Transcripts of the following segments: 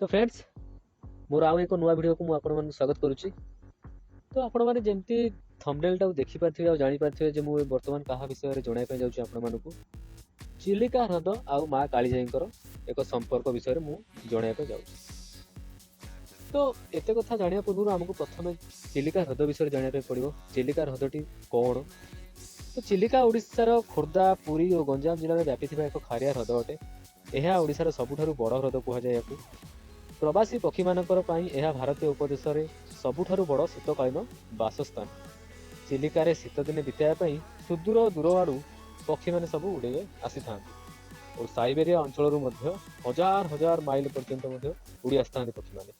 ତ ଫ୍ରେଣ୍ଡସ୍, ମୋର ଆଉ ଏକ ନୂଆ ଭିଡ଼ିଓକୁ ମୁଁ ଆପଣମାନଙ୍କୁ ସ୍ୱାଗତ କରୁଛି। ତ ଆପଣମାନେ ଯେମିତି ଥମ୍ବନେଲ୍ଟାକୁ ଦେଖିପାରିଥିବେ ଆଉ ଜାଣିପାରିଥିବେ ଯେ ମୁଁ ବର୍ତ୍ତମାନ କାହା ବିଷୟରେ ଜଣାଇବା ପାଇଁ ଯାଉଛି ଆପଣମାନଙ୍କୁ। ଚିଲିକା ହ୍ରଦ ଆଉ ମା କାଳିଜାଇଙ୍କର ଏକ ସମ୍ପର୍କ ବିଷୟରେ ମୁଁ ଜଣାଇବା ପାଇଁ ଯାଉଛି। ତ ଏତେ କଥା ଜାଣିବା ପୂର୍ବରୁ ଆମକୁ ପ୍ରଥମେ ଚିଲିକା ହ୍ରଦ ବିଷୟରେ ଜାଣିବା ପାଇଁ ପଡ଼ିବ। ଚିଲିକା ହ୍ରଦଟି କ'ଣ? ତ ଚିଲିକା ଓଡ଼ିଶାର ଖୋର୍ଦ୍ଧା, ପୁରୀ ଓ ଗଞ୍ଜାମ ଜିଲ୍ଲାରେ ବ୍ୟାପିଥିବା ଏକ ଖାରିଆ ହ୍ରଦ ଅଟେ। ଏହା ଓଡ଼ିଶାର ସବୁଠାରୁ ବଡ଼ ହ୍ରଦ କୁହାଯାଏ ଏହାକୁ। ପ୍ରବାସୀ ପକ୍ଷୀମାନଙ୍କର ପାଇଁ ଏହା ଭାରତୀୟ ଉପଦେଶରେ ସବୁଠାରୁ ବଡ଼ ଶୀତକାଳୀନ ବାସସ୍ଥାନ। ଚିଲିକାରେ ଶୀତଦିନେ ବିତାଇବା ପାଇଁ ସୁଦୂର ଦୂର ଆଡ଼ୁ ପକ୍ଷୀମାନେ ସବୁ ଉଡ଼େଇ ଆସିଥାନ୍ତି ଓ ସାଇବେରିଆ ଅଞ୍ଚଳରୁ ମଧ୍ୟ ହଜାର ହଜାର ମାଇଲ ପର୍ଯ୍ୟନ୍ତ ମଧ୍ୟ ଉଡ଼ି ଆସିଥାନ୍ତି ପକ୍ଷୀମାନେ।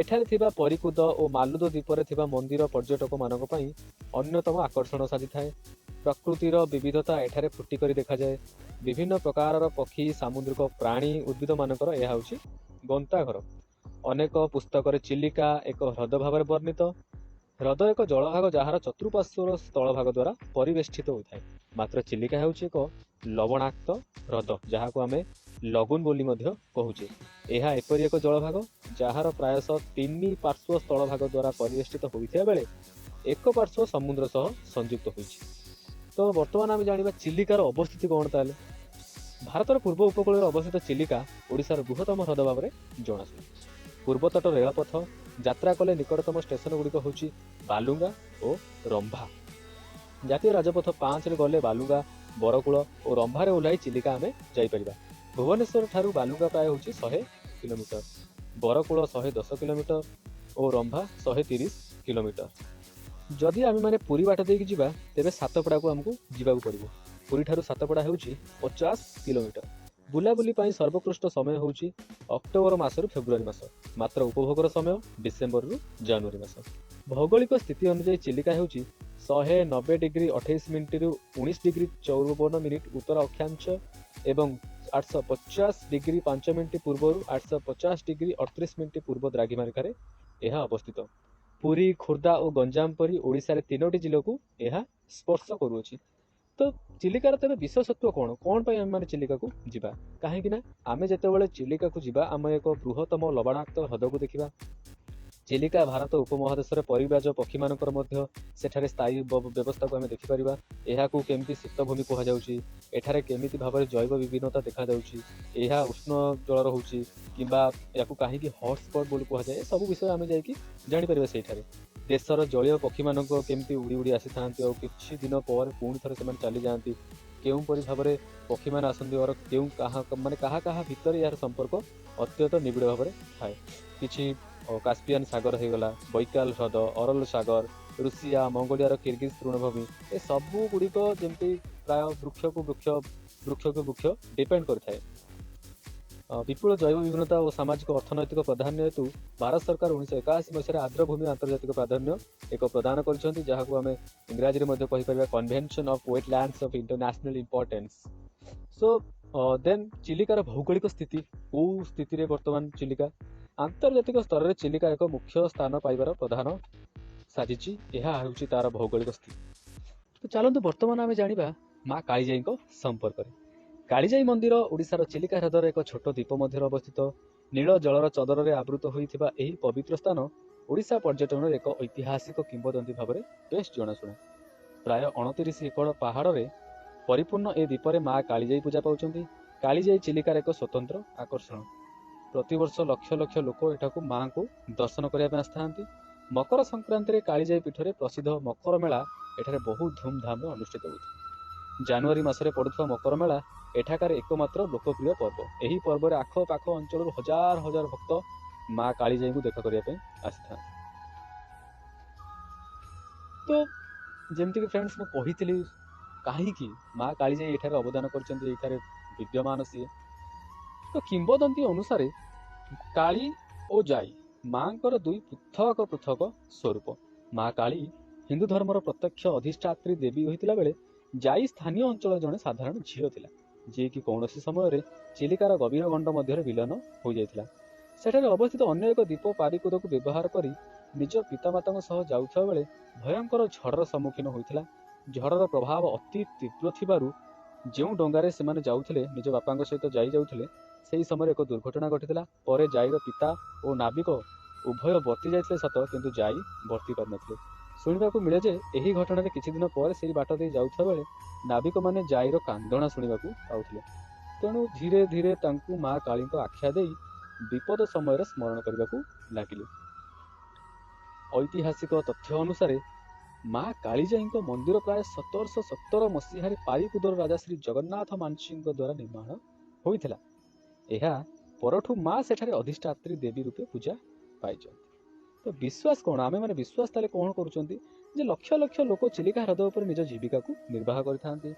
ଏଠାରେ ଥିବା ପରିକୁଦ ଓ ମାଲୁଦ ଦ୍ୱୀପରେ ଥିବା ମନ୍ଦିର ପର୍ଯ୍ୟଟକମାନଙ୍କ ପାଇଁ ଅନ୍ୟତମ ଆକର୍ଷଣ ସାଜିଥାଏ। ପ୍ରକୃତିର ବିବିଧତା ଏଠାରେ ଫୁଟି କରି ଦେଖାଯାଏ। ବିଭିନ୍ନ ପ୍ରକାରର ପକ୍ଷୀ, ସାମୁଦ୍ରିକ ପ୍ରାଣୀ, ଉଦ୍ଭିଦମାନଙ୍କର ଏହା ହେଉଛି ଗନ୍ତାଘର। ଅନେକ ପୁସ୍ତକରେ ଚିଲିକା ଏକ ହ୍ରଦ ଭାବରେ ବର୍ଣ୍ଣିତ। ହ୍ରଦ ଏକ ଜଳଭାଗ ଯାହାର ଚତୁଃପାର୍ଶ୍ୱର ସ୍ଥଳଭାଗ ଦ୍ୱାରା ପରିବେଷ୍ଟିତ ହୋଇଥାଏ। ମାତ୍ର ଚିଲିକା ହେଉଛି ଏକ ଲବଣାକ୍ତ ହ୍ରଦ, ଯାହାକୁ ଆମେ ଲଗୁନ ବୋଲି ମଧ୍ୟ କହୁଛେ। ଏହା ଏପରି ଏକ ଜଳଭାଗ ଯାହାର ପ୍ରାୟଶଃ ତିନି ପାର୍ଶ୍ୱ ସ୍ଥଳଭାଗ ଦ୍ୱାରା ପରିବେଷ୍ଟିତ ହୋଇଥିବା ବେଳେ ଏକ ପାର୍ଶ୍ୱ ସମୁଦ୍ର ସହ ସଂଯୁକ୍ତ ହୋଇଛି। ତ ବର୍ତ୍ତମାନ ଆମେ ଜାଣିବା ଚିଲିକାର ଅବସ୍ଥିତି କ'ଣ। ତାହେଲେ ଭାରତର ପୂର୍ବ ଉପକୂଳରେ ଅବସ୍ଥିତ ଚିଲିକା ଓଡ଼ିଶାର ବୃହତ୍ତମ ହ୍ରଦ ଭାବରେ ଜଣାଶୁଣା। ପୂର୍ବତଟ ରେଳପଥ ଯାତ୍ରା କଲେ ନିକଟତମ ଷ୍ଟେସନ ଗୁଡ଼ିକ ହେଉଛି ବାଲୁଙ୍ଗା ଓ ରମ୍ଭା। ଜାତୀୟ ରାଜପଥ 5ରେ ଗଲେ ବାଲୁଙ୍ଗା, ବରକୂଳ ଓ ରମ୍ଭାରେ ଓହ୍ଲାଇ ଚିଲିକା ଆମେ ଯାଇପାରିବା। ଭୁବନେଶ୍ୱର ଠାରୁ ବାଲୁଙ୍ଗା ପ୍ରାୟ ହେଉଛି 100 କିଲୋମିଟର, ବରକୂଳ 110 କିଲୋମିଟର ଓ ରମ୍ଭା 130 କିଲୋମିଟର। ଯଦି ଆମେମାନେ ପୁରୀ ବାଟ ଦେଇକି ଯିବା, ତେବେ ସାତପଡ଼ାକୁ ଆମକୁ ଯିବାକୁ ପଡ଼ିବ। ପୁରୀଠାରୁ ସାତପଡ଼ା ହେଉଛି 50 କିଲୋମିଟର। ବୁଲାବୁଲି ପାଇଁ ସର୍ବୋତ୍କୃଷ୍ଟ ସମୟ ହେଉଛି ଅକ୍ଟୋବର ମାସରୁ ଫେବୃଆରୀ ମାସ, ମାତ୍ର ଉପଭୋଗର ସମୟ ଡିସେମ୍ବରରୁ ଜାନୁଆରୀ ମାସ। ଭୌଗୋଳିକ ସ୍ଥିତି ଅନୁଯାୟୀ ଚିଲିକା ହେଉଛି 190 ଡିଗ୍ରୀ 28 ମିନିଟରୁ 19 ଡିଗ୍ରୀ 54 ମିନିଟ ଉତ୍ତର ଅକ୍ଷାଂଶ ଏବଂ 850 ଡିଗ୍ରୀ 5 ମିନିଟ ପୂର୍ବରୁ 850 ଡିଗ୍ରୀ 38 ମିନିଟ ପୂର୍ବ ଦ୍ରାଘିମା ରେଖାରେ ଏହା ଅବସ୍ଥିତ। ପୁରୀ, ଖୋର୍ଦ୍ଧା ଓ ଗଞ୍ଜାମ ପରି ଓଡ଼ିଶାରେ ତିନୋଟି ଜିଲ୍ଲାକୁ ଏହା ସ୍ପର୍ଶ କରୁଅଛି। ତ ଚିଲିକାର ତେବେ ବିଶେଷତ୍ୱ କ'ଣ? କ'ଣ ପାଇଁ ଆମେମାନେ ଚିଲିକାକୁ ଯିବା? କାହିଁକି ନା ଆମେ ଯେତେବେଳେ ଚିଲିକାକୁ ଯିବା, ଆମେ ଏକ ବୃହତ୍ତମ ଲବଣାକ୍ତ ହ୍ରଦକୁ ଦେଖିବା। ଚିଲିକା ଭାରତ ଉପମହାଦେଶରେ ପରିବ୍ରାଜ ପକ୍ଷୀମାନଙ୍କର ମଧ୍ୟ ସେଠାରେ ସ୍ଥାୟୀ ବ୍ୟବସ୍ଥାକୁ ଆମେ ଦେଖିପାରିବା। ଏହାକୁ କେମିତି ଶୀତଭୂମି କୁହାଯାଉଛି, ଏଠାରେ କେମିତି ଭାବରେ ଜୈବ ବିଭିନ୍ନତା ଦେଖାଯାଉଛି, ଏହା ଉଷ୍ଣ ଜଳ ରହୁଛି କିମ୍ବା ଏହାକୁ କାହିଁକି ହଟସ୍ପଟ୍ ବୋଲି କୁହାଯାଏ, ଏସବୁ ବିଷୟ ଆମେ ଯାଇକି ଜାଣିପାରିବା। ସେଇଠାରେ ଦେଶର ଜଳୀୟ ପକ୍ଷୀମାନଙ୍କ କେମିତି ଉଡ଼ି ଉଡ଼ି ଆସିଥାନ୍ତି ଆଉ କିଛି ଦିନ ପରେ ପୁଣି ଥରେ ସେମାନେ ଚାଲିଯାଆନ୍ତି, କେଉଁପରି ଭାବରେ ପକ୍ଷୀମାନେ ଆସନ୍ତି ଅର କେଉଁ କାହା ମାନେ କାହା କାହା ଭିତରେ ଏହାର ସମ୍ପର୍କ ଅତ୍ୟନ୍ତ ନିବିଡ଼ ଭାବରେ ଥାଏ। କିଛି କାସ୍ପିଆନ ସାଗର ହେଇଗଲା, ବୈକାଲ ହ୍ରଦ, ଅରଲ ସାଗର, ରୁଷିଆ, ମଙ୍ଗୋଲିଆର କିର୍ଗିଜ ତୃଣଭୂମି, ଏ ସବୁ ଗୁଡ଼ିକ ଯେମିତି ପ୍ରାୟ ବୃକ୍ଷକୁ ବୃକ୍ଷ, ବୃକ୍ଷକୁ ବୃକ୍ଷ ଡିପେଣ୍ଡ କରିଥାଏ। ବିପୁଳ ଜୈବ ବିଭିନ୍ନତା ଓ ସାମାଜିକ ଅର୍ଥନୈତିକ ପ୍ରାଧାନ୍ୟ ହେତୁ ଭାରତ ସରକାର 1981 ମସିହାରେ ଆର୍ଦ୍ରଭୂମି ଆନ୍ତର୍ଜାତିକ ପ୍ରାଧାନ୍ୟ ଏକ ପ୍ରଦାନ କରିଛନ୍ତି, ଯାହାକୁ ଆମେ ଇଂରାଜୀରେ ମଧ୍ୟ କହିପାରିବା Convention of Wetlands of International Importance. So then ଚିଲିକାର ଭୌଗୋଳିକ ସ୍ଥିତି, କେଉଁ ସ୍ଥିତିରେ ବର୍ତ୍ତମାନ ଚିଲିକା? ଆନ୍ତର୍ଜାତିକ ସ୍ତରରେ ଚିଲିକା ଏକ ମୁଖ୍ୟ ସ୍ଥାନ ପାଇବାର ପ୍ରଧାନ ସାଜିଛି। ଏହା ହେଉଛି ତାର ଭୌଗୋଳିକ ସ୍ଥିତି। ତ ଚାଲନ୍ତୁ ବର୍ତ୍ତମାନ ଆମେ ଜାଣିବା ମା କାଳିଜାଇଙ୍କ ସମ୍ପର୍କରେ। କାଳିଜାଇ ମନ୍ଦିର ଓଡ଼ିଶାର ଚିଲିକା ହ୍ରଦର ଏକ ଛୋଟ ଦ୍ୱୀପ ମଧ୍ୟରେ ଅବସ୍ଥିତ। ନୀଳ ଜଳର ଚଦରରେ ଆବୃତ ହୋଇଥିବା ଏହି ପବିତ୍ର ସ୍ଥାନ ଓଡ଼ିଶା ପର୍ଯ୍ୟଟନର ଏକ ଐତିହାସିକ କିମ୍ବଦନ୍ତୀ ଭାବରେ ବେଶ ଜଣାଶୁଣା। ପ୍ରାୟ 29 ଏକର ପାହାଡ଼ରେ ପରିପୂର୍ଣ୍ଣ ଏ ଦ୍ୱୀପରେ ମା କାଳିଜାଇ ପୂଜା ପାଉଛନ୍ତି। କାଳିଜାଇ ଚିଲିକାର ଏକ ସ୍ୱତନ୍ତ୍ର ଆକର୍ଷଣ। ପ୍ରତିବର୍ଷ ଲକ୍ଷ ଲକ୍ଷ ଲୋକ ଏଠାକୁ ମାଙ୍କୁ ଦର୍ଶନ କରିବା ପାଇଁ ଆସିଥାନ୍ତି। ମକର ସଂକ୍ରାନ୍ତିରେ କାଳିଜାଇ ପୀଠରେ ପ୍ରସିଦ୍ଧ ମକର ମେଳା ଏଠାରେ ବହୁତ ଧୁମଧାମରେ ଅନୁଷ୍ଠିତ ହୋଇଥାଏ। ଜାନୁଆରୀ ମାସରେ ପଡୁଥିବା ମକର ମେଳା ଏଠାକାର ଏକମାତ୍ର ଲୋକପ୍ରିୟ ପର୍ବ। ଏହି ପର୍ବରେ ଆଖପାଖ ଅଞ୍ଚଳରୁ ହଜାର ହଜାର ଭକ୍ତ ମା କାଳିଜାଇଙ୍କୁ ଦେଖା କରିବା ପାଇଁ ଆସିଥାନ୍ତି। ତ ଯେମିତିକି ଫ୍ରେଣ୍ଡସ୍, ମୁଁ କହିଥିଲି କାହିଁକି ମା କାଳିଜାଇ ଏଠାରେ ଅବଦାନ କରିଛନ୍ତି, ଏଠାରେ ବିଦ୍ୟମାନ ସିଏ। ତ କିମ୍ବଦନ୍ତୀ ଅନୁସାରେ କାଳୀ ଓ ଜାଇ ମାଙ୍କର ଦୁଇ ପୃଥକ ପୃଥକ ସ୍ୱରୂପ। ମା କାଳୀ ହିନ୍ଦୁ ଧର୍ମର ପ୍ରତ୍ୟକ୍ଷ ଅଧିଷ୍ଠାତ୍ରୀ ଦେବୀ ହୋଇଥିଲା ବେଳେ ଜାଇ ସ୍ଥାନୀୟ ଅଞ୍ଚଳର ଜଣେ ସାଧାରଣ ଝିଅ ଥିଲା, ଯିଏକି କୌଣସି ସମୟରେ ଚିଲିକାର ଗଭୀର ଗଣ୍ଡ ମଧ୍ୟରେ ବିଲୀନ ହୋଇଯାଇଥିଲା। ସେଠାରେ ଅବସ୍ଥିତ ଅନ୍ୟ ଏକ ଦ୍ୱୀପ ପାରିକୁଦକୁ ବ୍ୟବହାର କରି ନିଜ ପିତାମାତାଙ୍କ ସହ ଯାଉଥିବା ବେଳେ ଭୟଙ୍କର ଝଡ଼ର ସମ୍ମୁଖୀନ ହୋଇଥିଲା। ଝଡ଼ର ପ୍ରଭାବ ଅତି ତୀବ୍ର ଥିବାରୁ ଯେଉଁ ଡଙ୍ଗାରେ ସେମାନେ ଯାଉଥିଲେ, ନିଜ ବାପାଙ୍କ ସହିତ ଯାଇ ଯାଉଥିଲେ, ସେହି ସମୟରେ ଏକ ଦୁର୍ଘଟଣା ଘଟିଥିଲା। ପରେ ଜାଇର ପିତା ଓ ନାବିକ ଉଭୟ ବର୍ତ୍ତି ଯାଇଥିଲେ ସତ, କିନ୍ତୁ ଜାଇ ବର୍ତ୍ତି ପାରିନଥିଲେ। ଶୁଣିବାକୁ ମିଳେ ଯେ ଏହି ଘଟଣାରେ କିଛି ଦିନ ପରେ ସେହି ବାଟ ଦେଇ ଯାଉଥିବା ବେଳେ ନାବିକମାନେ ଜାଇର କାନ୍ଦଣା ଶୁଣିବାକୁ ପାଉଥିଲେ। ତେଣୁ ଧୀରେ ଧୀରେ ତାଙ୍କୁ ମା କାଳୀଙ୍କ ଆଖ୍ୟା ଦେଇ ବିପଦ ସମୟରେ ସ୍ମରଣ କରିବାକୁ ଲାଗିଲେ। ଐତିହାସିକ ତଥ୍ୟ ଅନୁସାରେ ମା କାଳିଜାଇଙ୍କ ମନ୍ଦିର ପ୍ରାୟ 1717 ମସିହାରେ ପାରିକୁଦର ରାଜା ଶ୍ରୀ ଜଗନ୍ନାଥ ମାନସିଂଙ୍କ ଦ୍ୱାରା ନିର୍ମାଣ ହୋଇଥିଲା। ଏହା ପରଠୁ ମା ସେଠାରେ ଅଧିଷ୍ଠାତ୍ରୀ ଦେବୀ ରୂପେ ପୂଜା ପାଇଛନ୍ତି। ତ ବିଶ୍ୱାସ କ'ଣ, ଆମେମାନେ ବିଶ୍ୱାସ ତାହେଲେ କ'ଣ କରୁଛନ୍ତି ଯେ ଲକ୍ଷ ଲକ୍ଷ ଲୋକ ଚିଲିକା ହ୍ରଦ ଉପରେ ନିଜ ଜୀବିକାକୁ ନିର୍ବାହ କରିଥାନ୍ତି।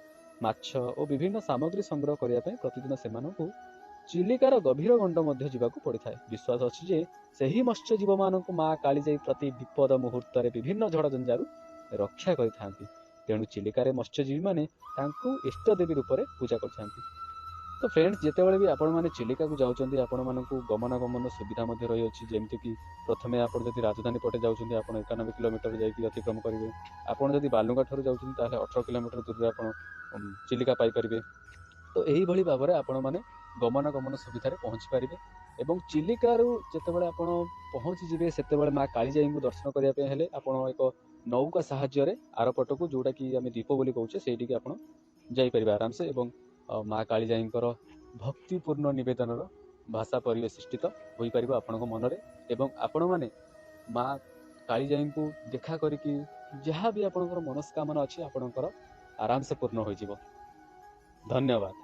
ମାଛ ଓ ବିଭିନ୍ନ ସାମଗ୍ରୀ ସଂଗ୍ରହ କରିବା ପାଇଁ ପ୍ରତିଦିନ ସେମାନଙ୍କୁ ଚିଲିକାର ଗଭୀର ଗଣ୍ଡ ମଧ୍ୟ ଯିବାକୁ ପଡ଼ିଥାଏ। ବିଶ୍ୱାସ ଅଛି ଯେ ସେହି ମତ୍ସ୍ୟଜୀବମାନଙ୍କୁ ମା କାଳିଜାଇ ପ୍ରତି ବିପଦ ମୁହୂର୍ତ୍ତରେ ବିଭିନ୍ନ ଝଡ଼ ଜଞ୍ଜାରୁ ରକ୍ଷା କରିଥାନ୍ତି। ତେଣୁ ଚିଲିକାରେ ମତ୍ସ୍ୟଜୀବୀମାନେ ତାଙ୍କୁ ଇଷ୍ଟ ଦେବୀ ରୂପରେ ପୂଜା କରିଥାନ୍ତି। ତ ଫ୍ରେଣ୍ଡସ୍, ଯେତେବେଳେ ବି ଆପଣମାନେ ଚିଲିକାକୁ ଯାଉଛନ୍ତି, ଆପଣମାନଙ୍କୁ ଗମନାଗମନ ସୁବିଧା ମଧ୍ୟ ରହିଅଛି। ଯେମିତିକି ପ୍ରଥମେ ଆପଣ ଯଦି ରାଜଧାନୀ ପଟେ ଯାଉଛନ୍ତି, ଆପଣ 91 କିଲୋମିଟର ଯାଇକି ଅତିକ୍ରମ କରିବେ। ଆପଣ ଯଦି ବାଲୁଙ୍ଗା ଠାରୁ ଯାଉଛନ୍ତି, ତାହେଲେ 18 କିଲୋମିଟର ଦୂରରେ ଆପଣ ଚିଲିକା ପାଇପାରିବେ। ତ ଏହିଭଳି ଭାବରେ ଆପଣମାନେ ଗମନାଗମନ ସୁବିଧାରେ ପହଞ୍ଚି ପାରିବେ। ଏବଂ ଚିଲିକାରୁ ଯେତେବେଳେ ଆପଣ ପହଞ୍ଚିଯିବେ, ସେତେବେଳେ ମା କାଳିଜାଇଙ୍କୁ ଦର୍ଶନ କରିବା ପାଇଁ ହେଲେ ଆପଣ ଏକ ନୌକା ସାହାଯ୍ୟରେ ଆରପଟକୁ, ଯେଉଁଟାକି ଆମେ ଦ୍ୱୀପ ବୋଲି କହୁଛେ, ସେଇଠିକି ଆପଣ ଯାଇପାରିବେ ଆରାମସେ ଏବଂ ମା କାଳିଜାଇଙ୍କର ଭକ୍ତିପୂର୍ଣ୍ଣ ନିବେଦନର ଭାଷା ପରିବେଷ୍ଟିତ ହୋଇପାରିବ ଆପଣଙ୍କ ମନରେ। ଏବଂ ଆପଣମାନେ ମା କାଳିଜାଇଙ୍କୁ ଦେଖା କରିକି ଯାହା ବି ଆପଣଙ୍କର ମନସ୍କାମନା ଅଛି, ଆପଣଙ୍କର ଆରାମସେ ପୂର୍ଣ୍ଣ ହୋଇଯିବ। ଧନ୍ୟବାଦ।